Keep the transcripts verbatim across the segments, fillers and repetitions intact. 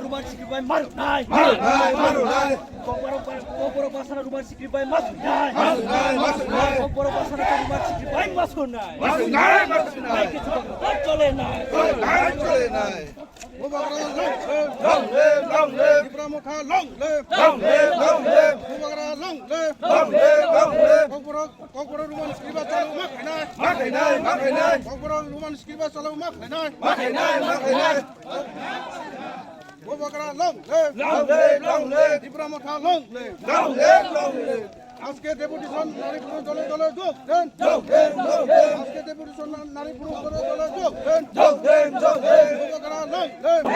Roman script bai maru nai. Maru nai, maru nai. Kokborok, kokborok basana Roman script bai maru nai. Maru nai, maru nai. Kokborok basana Roman script bai maru nai. Maru nai, maru nai. Nai kichu kokborok chole nai. Chole nai, chole nai. Bubagra long live. Long live, long live. Tipra Motha long live. Long live, long live. Bubagra long live. Long live, long live. Kokborok, kokborok Roman script ba chalo ma khainai. Ma khainai, ma khainai. Kokborok Roman script ba chalo ma khainai. Ma khainai, ma khainai. Bubagra long live. Long live, long live. Tipra Motha long live. Long live, long live. আজকে ডেপুটেশন নারী পুরুষ দলে দলে যোগ দেন। যোগ দেন, যোগ দেন। আজকে ডেপুটেশন নারী পুরুষ দলে দলে যোগ দেন। যোগ দেন, যোগ দেন। Bubagra long live.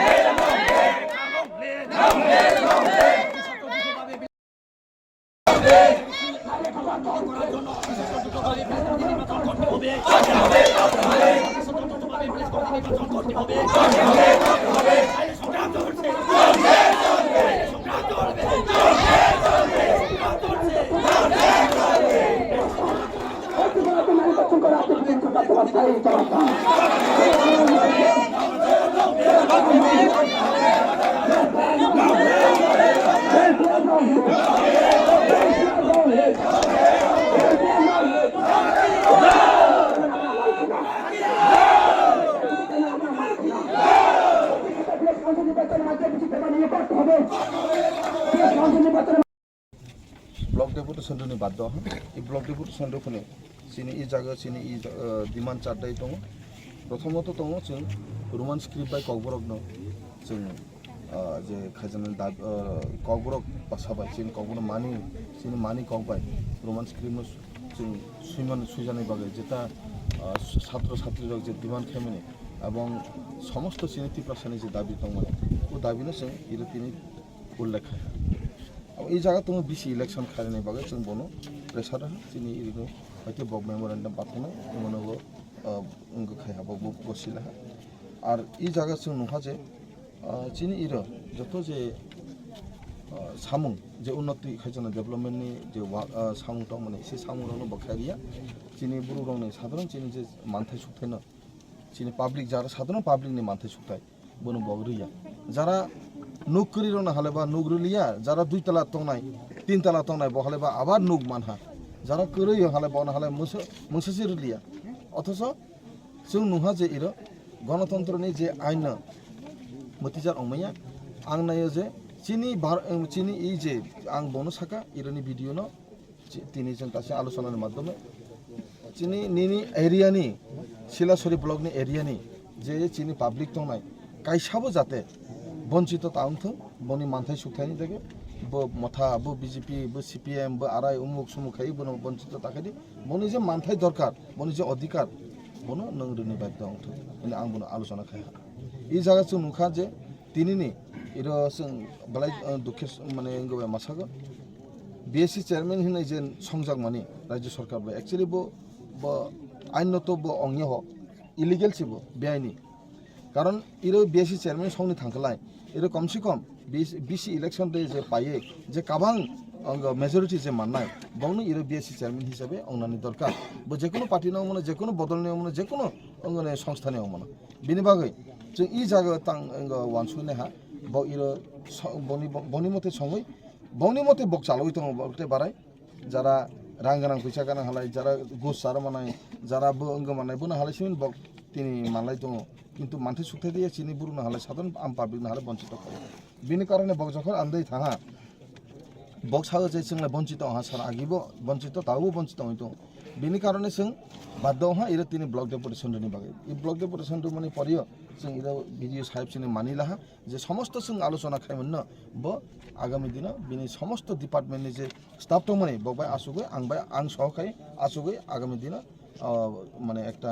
Block deputation rokni baddo, i block deputation rokni chini i jaga chini i, eh, demand chardai tongo. Prothomot tongo chwng Roman script bai kokborokno chwng, ah, je khaijaknai dab-, ah, kokborok bwsa bai chini kokborok mani, chini mani kok bai Roman script no chwng suimani suijaknai bagwi jeta, ah, satro satri rok je demand khaimani ebong somosto chini Tiprasani je dabi tongmani, o dabi no chwng iro tini ullekh khai. Abo e jaga tongo B C election khairokni bagwi chwng bono pressure rw ha, chini irino haikhe bo memorandum pathanai, bono bo, ah, wngkha khai ha, bo, bo, bo sila ha. Ar e jaga chwng nukha je, ah, chini iro joto je, ah, samung je unnoti khaijana development ni je wa-, ah, samung tongmani se samung rokno bo khairiya. Chini borok rokni sadharon chini je manthai sukthai no, chini public jara sadharon public ni manthai sukthai. Bono bo rwya. Jara nuk kwrwi rokno halaiba nuk rwliya, jara dui tala tongnai, tin tala tongnai bo halaiba abar nuk manha. Jara kwrwi rok halaiba ono halai mungsa, mungsa se rwliya. Othocho chwng nungha je iro gonotontro ni je ain no mwtwijar ongmaya. Ang naio je chini bar-, chini i je ang bono saka ironi video no Chi-, tini chwng kaisa alochonani madhyome chini nini area ni, Silasori block ni area ni je chini public tongnai, kaisabo jate bonchito ta wngthung, boni manthai sukthai ni dege, bo motha, bo B J P, bo C P M, bo arai umuk sumuk khai bono bonchito ta khai di, boni je manthai dorkar, boni je odhikar, bono nwng rwni badhyo wngthung, hwnwi ang bono alochona khai ha. I jaga chwng nukha je, Tinini iro chwng belai, uh, dukhe s-, mane wngwi bai masago. B S C chairman hinwi je songjakmani Rajya Sarkar bai, actually bo, bo ain no to bo ongya ho, illegal se bo, beaini. Karon iro B S C chairman songni thangkhlai, iro komse kom B C, B C election de je paiye, je kabang, uh, majority je mannai, bongni iro B S C chairman hisabe ongnani dorkar. Bo jekono party no mano, jekono bodol no mano, jekono, uh, songstha ni mano. Bini bagwi chwng i jaga tang, wng, wansuknai ha, bo iro so-, boni, boni mote songwi, boni mote bok chalwi tongo, bo tei barai. Jara rang gwnang, pisa gwnang halai, jara gus charo manai, jara bo wng manai, bono halai simi bok tini manlai tongo. Kintu manthai sukthai diya chini buru no halai, sadharon am public no halai bonchito khaio. Bini karone bok jokhon amdai thaha, bok sago je chwng lai bonchito ha, sar agi bo bonchito, tabo bonchito wng tongo. Bini karone chwng baddo ha, iro tini block deputation rwni bagwi. I block deputation rwmani porio chwng iro B D O sahib chini mani laha, je somosto chwng alochona khai manno, bo agami dino bini somosto department ni je staff tongmani, bok bai achugwi, ang bai, ang soho khai achugwi agami dino, ah, mane ekta